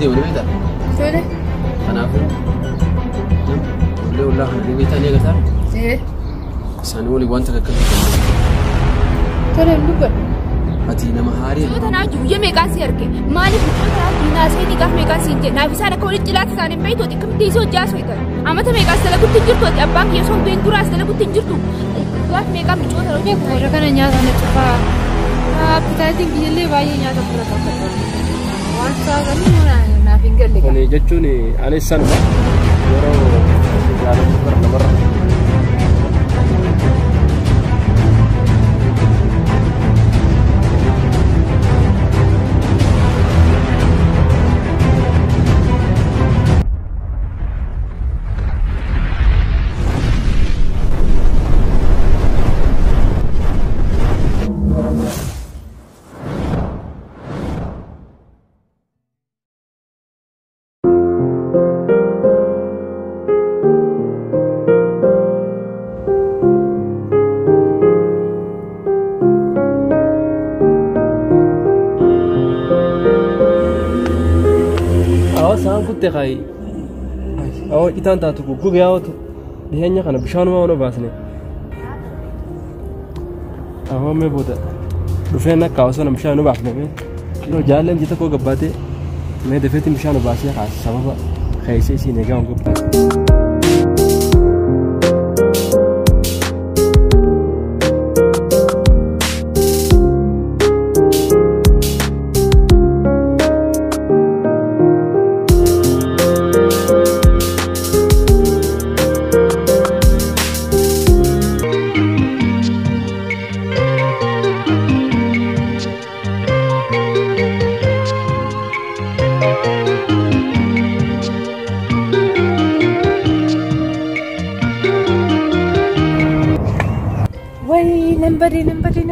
deema ni beektaa? Tole. Kanaafuu ijoollee ollaa kana ni beektaa ni agartaa? Ee. Isaanii waliin wanta kakkabii Tole hin dubbadhu. Ati nama haarii. Mucoo tanaa guyyaa meeqaan si arge? Maaliif mucoo tanaa naasee gaaf meeqaan si hin jedhe? Naaf isaan akka walitti cilaatti isaan hin beektu akkamitti isoo hojjaa soitan? Amata meeqaas dalagutti hin jirtu ati abbaan kiyya osoo hin du'in duraas dalagutti hin jirtu. Gaaf meeqaan mucoo tana Beeku warra kana nyaata na cufaa. Appitaayitiin kiyyallee baay'ee nyaata fudhata. Waan isaa naaf hin galle. Kuni jechuun anis sanuma yeroo jaalatu bara namarra. Saan kutte kai awwa citaan taatu gugguge yaa'utu dhiyeenya kana bishaanuma waan obaasne awwa mee booda dhufeen akka osoo nama bishaan obaafne mee yeroo jaalleen jita koo gabbaate mee dafeetiin bishaan obaasee kaasa sababa keessa isiin eegaa waan gabbaate.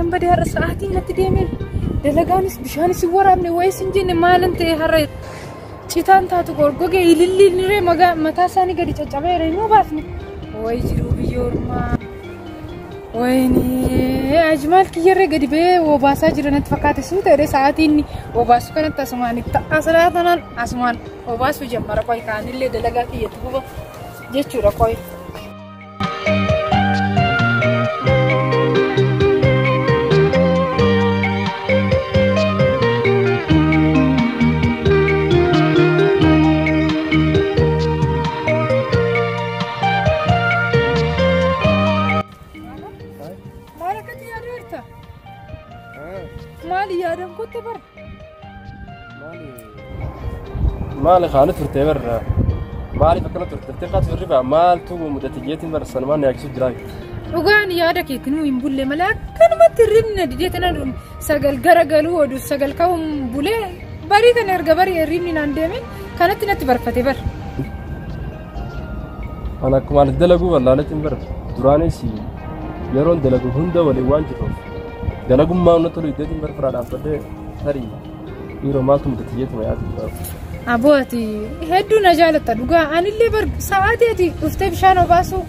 Nan badee har'a sa'aatiin natti deemeen dalagaanis bishaanis hin waraabne wayis hin jenne maalan ta'e har'a citaan taatu gorgogee ililliin irree mataa isaanii gadi caccabeera hin obaafne. Wayi jiruu biyya ormaa. Wayini ajmaal kiyyarree gadi ba'ee obaasaa jira natti fakkaate sun ta'ee sa'aatiin obaasu kanatti asumaan itti asirraa asumaan obaasuu jammara qoy kaanillee dalagaa kiyyatti fufa jechuudha qoy. Maali kaanu turte barra maaliif akkana turte turte kaatu hirriba maaltu mudate jeetiin bara sanumaan yaaqsu jira. Dhugaan yaada keetinuu hin bulle malee akkanumatti hirribni didee tana sagal garagaluu oduu sagal ka'uun bulee barii kana erga barii hirribni naan deeme kanatti natti barfate bara. Ana akkuma ani dalaguu wallaaleetiin bara duraanis yeroon dalagu hunda waliin waan jiruuf dalagummaa na tolu iddeetiin bara firaa dhaabbadhee tarii yeroo maaltu mudate jeetuma yaadu jira. Aboo ati hedduu na jaalatta dhugaa anillee bar sa'aatii ati dhuftee bishaan obaasuu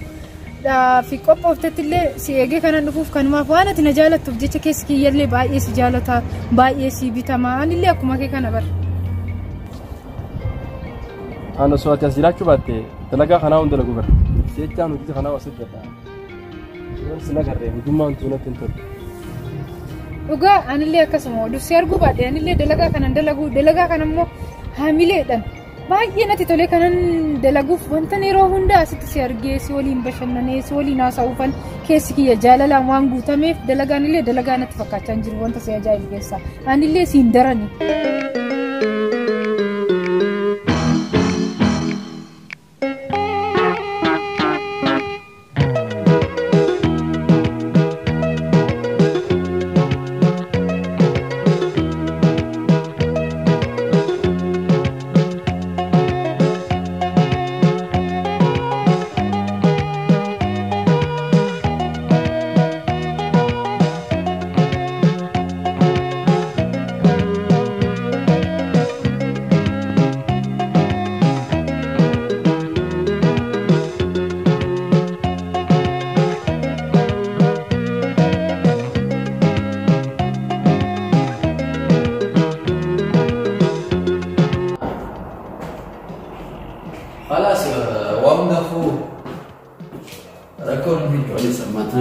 fi qophooftetti illee si eegee kanan dhufuuf kanumaaf waan ati na jaalattuuf jecha keessi kiyyallee baay'ee si jaalata baay'ee si bitama anillee akkuma kee kana bar. Ana osoo ati as jiraachuu baatte dalagaa kanaa hunda dalagu bar jechaan hojii kanaa as hojjedha. Yoon si nagarree hojummaan tuunatti hin tolu. Dhugaa anillee akkasuma oduuf si arguu baadhe anillee dalagaa kanan dalagu dalagaa kana immoo haamileedhaan baay'ee natti tolee kanan dalaguuf wanta yeroo hunda asitti si argee si waliin bashannanee si waliin haasa'uufan keessi kiyya jaalalaan waan guutameef dalagaan illee dalagaa natti fakkaachaa hin jiru wanta si ajaa'ibu keessaa anillee si hin darani.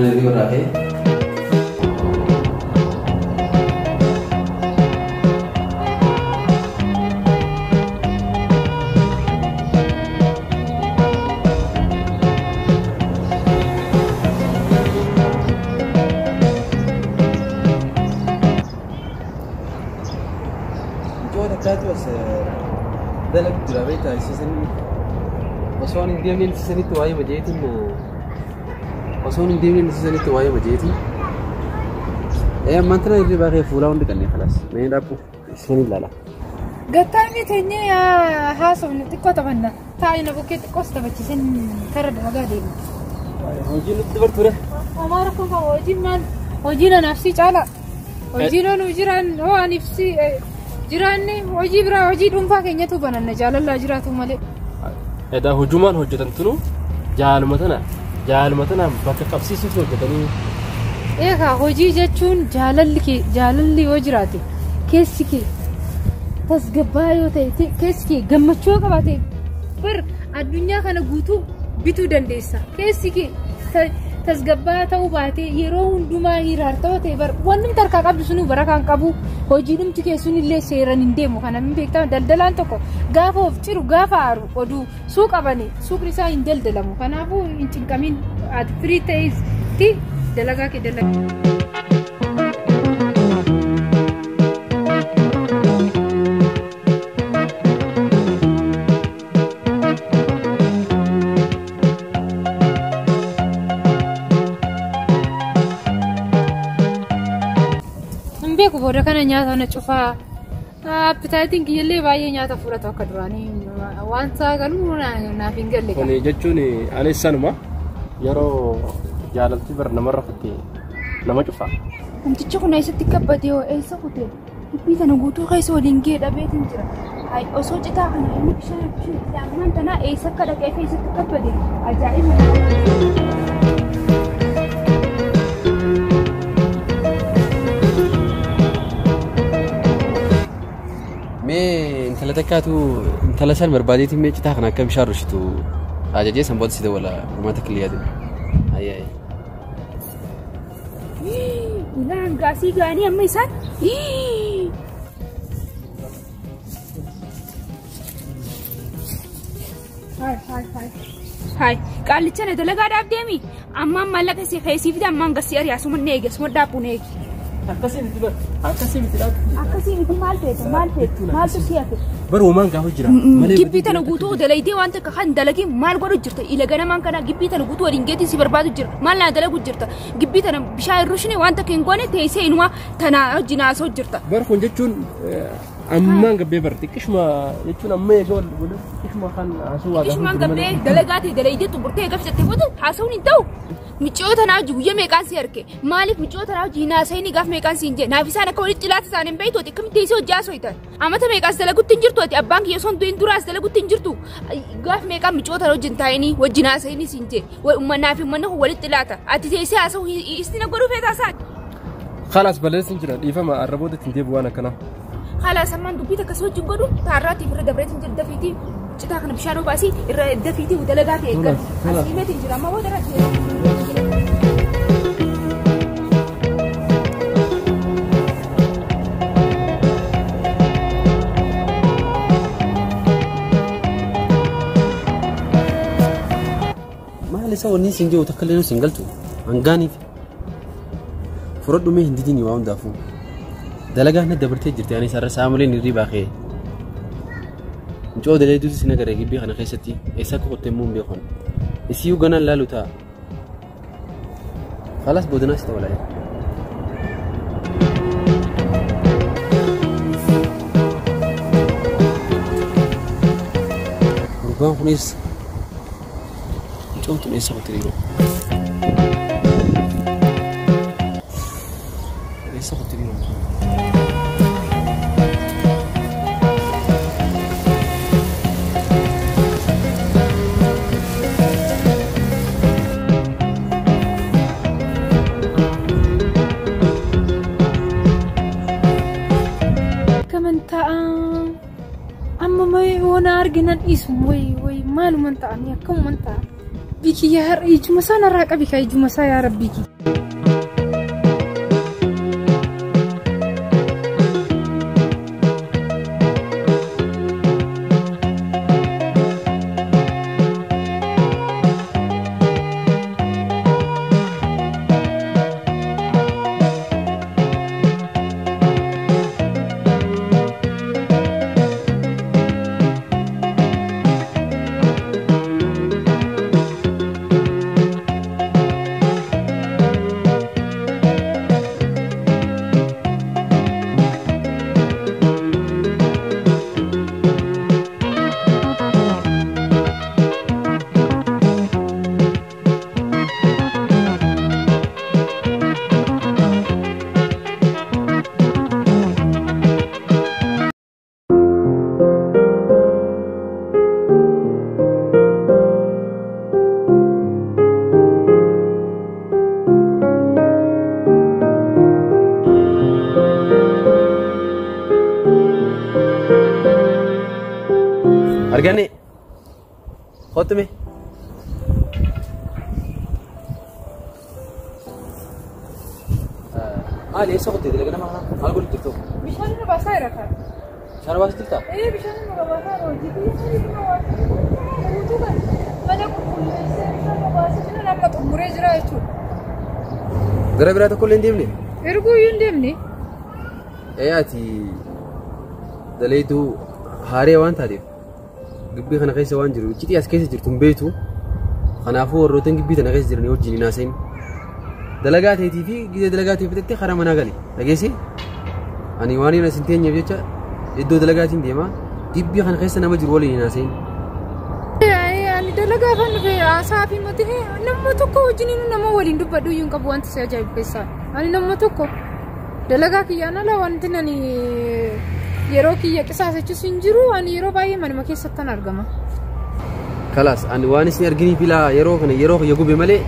Ana hirriba irraa ka'e. Mucoo takkaatu as dalagu jira beektaa isiisanii osoo hin deemneen isiisanitti waa'ee majeetiin osoo hin deemneen isiisanitti waa'ee majeetiin. Ammaan tana hirribaa kee fuulaa hundi qannee khalaas mee dhaabbu isin ilaala. Gattaanni teenyee haasofne xiqqoo taphanna. Taa'ee na bukkee xiqqoos taphachiisin kara dalagaa deemu. Hojiin nutti dabarture. Homaa rakkoo qaba hojiin maal hojiin anaaf si caala. Hojiin hoo jiraan hoo aniif si jiraanne hojii biraa hojii dhuunfaa keenyatu bananna jaalallaa jiraatu malee. Edaa hujumaan hojjetan tunu jaaluma tana bakka qabsiisuuf hojjetanii. Eegaa hojii jechuun jaalalli kee jaalalli yoo jiraate keessi kee tasgabbaa yoo ta'e keessi kee gammachuu yoo qabaate bar addunyaa kana guutuu bituu dandeessa. Keessi kee tasgabbaa ta'uu baate yeroo hundumaa hiraartoo ta'e bar wanni harkaa qabdu sunuu barakaan qabu hojii dhumti kee sunillee seeraan hin deemu kana hin beektaa daldalaan tokko gaafa of ciru gaafa aaru oduu suuqa bane suuqni isaa hin daldalamu kanaafuu hin cinqamin ati firii ta'etti dalagaa kee dalagaa. Beeku booda kana nyaata na cufaa appitaayitiin kiyyallee baay'ee nyaata fudhatu akka duraanii wanta galuu naaf hin galle. Kun jechuun anis sanuma yeroo jaalalti bar namarra kutte nama cufa. Namtichi kun eessatti qabbatee hoo eessa kute? Dubbii tana guutuu keessa waliin gahee dhabeetiin jira. Hayi osoo citaa kana inni bishaan ammaan tanaa eessa akka dhaqee eessatti qabbate ajaa'iba. Mee intala takkaatu intala san barbaadeetiin mee citaa kana akka bishaan rushitu ajajee san booda si dawwala uummata kiliyaatu. Ayyaayee. Ilaan gaasii ga'anii amma isaan. Hai qaallicha na dalagaa dhaabdeemi ammaan maallaqa si keessii fide ammaan gasii ari'aa suma neege suma dhaabbu neege. Akkasii miti bar akkasii miti dhaabbu. Akkasii miti maal feete maal feete maaltu si hafe. Bar uumaan gaafa jira. Gibbii tana guutuu dalaydee waan takka kan dalagin maal godhu jirta ila ganamaan kana gibbii tana guutuu waliin geetiin si barbaadu jira maal naa dalagu jirta gibbii tana bishaan rushine waan takka hin goone teessee inuma tana wajjin haasoo jirta. Bar kun jechuun ammaan gabbee bar xiqqishuma jechuun amma eega wal xiqqishuma kan haasoo waa Xiqqishumaan gabbee dalagaa ta'e dalaydee xumurtee eega fixattee booda haasawuun hin ta'u. Miccoo tanaa hojii guyyaa meeqaan si arge maaliif miccoo tanaa hojii naasayini gaaf meeqaan si hin jee naaf isaan akka walitti cilaata isaanii hin beektu akkamitti teessee hojii haasoo amata meeqaas dalagutti hin jirtu ati abbaan kiyya osoo hin du'in duraas dalagutti hin jirtu gaaf meeqaan miccoo tana wajjin taa'anii wajjin haasayini si hin jee naaf uummanni kun walitti laata ati teessee haasa'u istina godhuu feetaa isaa. Khalaas balleessin jira dhiifama arraboota ittiin deebi'u waan akkanaa. Khalaas ammaan dubbii takka si wajjin godhu taarraatiif irra dabreetiin jira dafiitii citaa kana bishaan obaasii irra dafiitii dalagaa ta'e eeggatu. Asii meetiin jira amma booda irra. Maal isa wanni isin jiru takka illee isin galchu hangaaniif fudhadhu mee hin didini waa hundaafuu dalagaa na dabartee jirti ani sarara saamuleen hirribaa kee mucoo daleeduutu sin agarre gibbii kana keessatti eessa akka qotte immoo hin beekan isiyyuu ganaan laalu ta'a khalaas boodanaas ta'u laa. Gurbaan kunis mucoon tun eessa qotte dhiiroo? Eessa qotte dhiiroo? Kaman ta'a amma mee waan arginan dhiisu wayi wayi maaluman ta'anii akkamuman ta'a. Bikiyya har'a ijuma isaa narraa qabi kaa ijuma isaa yaa rabbii. Arganne. Kottu mee. Maali eessa qottee dalagaa nama kanaa? Maal godhu jirtu? Bishaan nu baasaa jira kan. Bishaan baasaa jirtaa? Ee bishaan nu baasaa jira hojii biyya nu baasaa guutuu kan mana qulqulleessee bishaan nu baasee jiran amma xumuree jira jechuudha. Gara biraa tokko illee hin deemne? Erguu iyyuu hin deemne. Ee ati daleetuu haaree waan taateef gibbii kana keessa waan jiru iccitii as keessa jirtu hin beektu. Kanaafuu warroota gibbii tana keessa jiran wajjin hin haasa'in. Dalagaa teetii fi gizee dalagaa tee fixattee karaa manaa gali. Dhageessi? Ani waan hin asin teenyeef jecha iddoo dalagaatiin deema. Gibbii kana keessa nama jiru waliin hin haasa'in. Ani dalagaa kan dhufe haasaa fi mati nama tokko wajjin nama waliin dubbadhu iyyuu hin qabu wanti si ajaa'ibu keessaa. Ani nama tokko dalagaa kiyyaan ala wanti ani yeroo kiyya qisaasachus hin jiru ani yeroo baay'ee manuma keessattan argama. Kalaas ani waan isin arginii filaa yeroo kana yeroo kiyya gube malee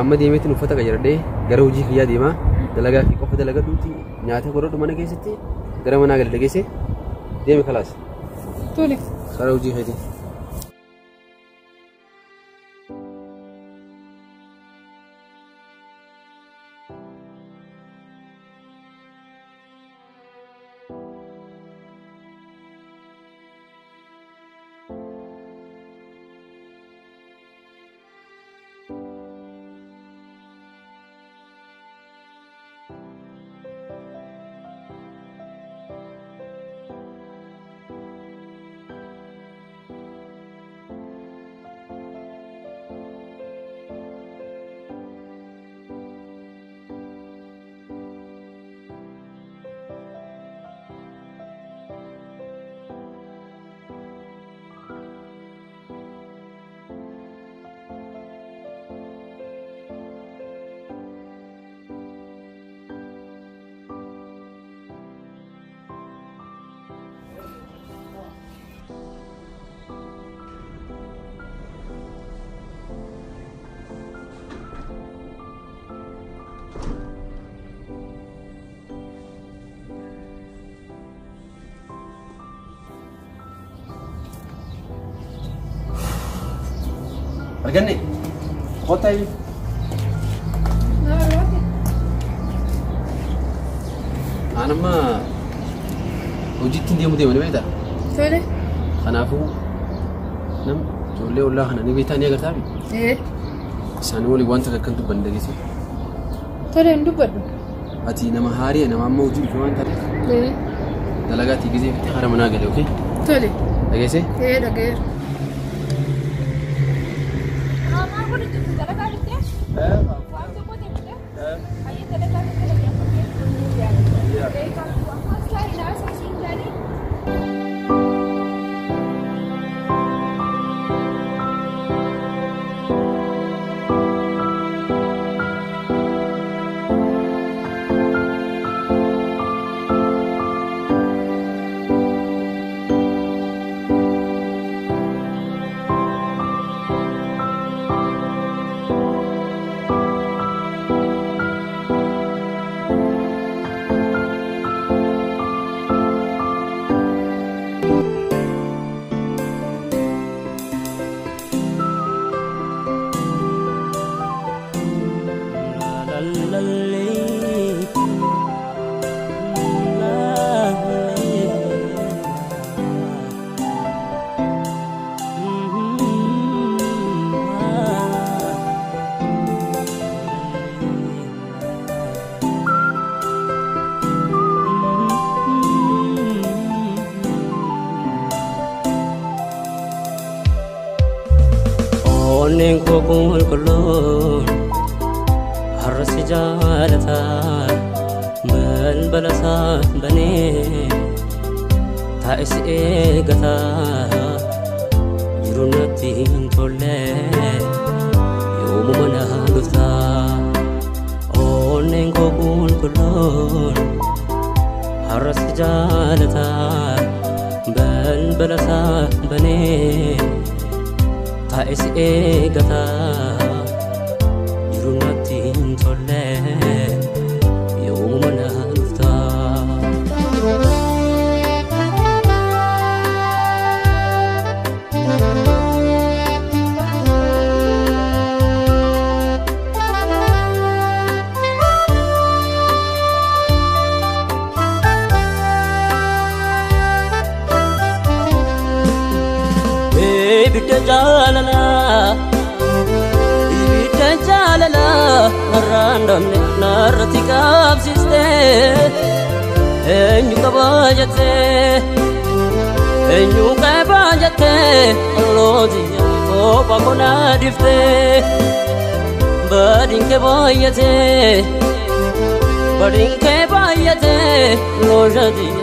amma deemeetiin uffata qayyadhee gara hojii kiyyaa deema. Dalagaa kee qofa dalagadhuuti nyaata godhadhu mana keessatti gara manaa gali dhageesse deemi kalaas. Tole. Karaa hojii keetii. Arganne. Kottaa iyyuu. Aan amma hojiitti deemu deemanii beektaa? Tole. Kanaafuu nam ijoollee ollaa kana ni beektaa ni agartaa? Ee. Isaanii waliin wanta akkan dubbanne dhageesse. Tole hin dubbadhu. Ati nama haarii nama amma hojii dhufe waan taateef. Ee. Dalagaatii gizee fittee hara manaa gale okee? Tole. Dhageesse? Ee dhagayeera. Onneen koo qulqulluun har'a si jaalata balbala isaa banee taa'ee si eegata yeroo natti hin tolle yoomuma na dhufta. Onneen koo qulqulluun har'a si jaalata balbala isaa banee taa'ee si eegata yeroo natti hin tolle yoomuma na dhufta. Ibidda jaalalaa ibidda jaalalaa narraan damne narratti qabsiistee eenyu qabaa jettee eenyu qabaa jettee ollootiyya kopha konaa dhiftee badiin kee baay'atee badiin kee baay'atee looshatiyya.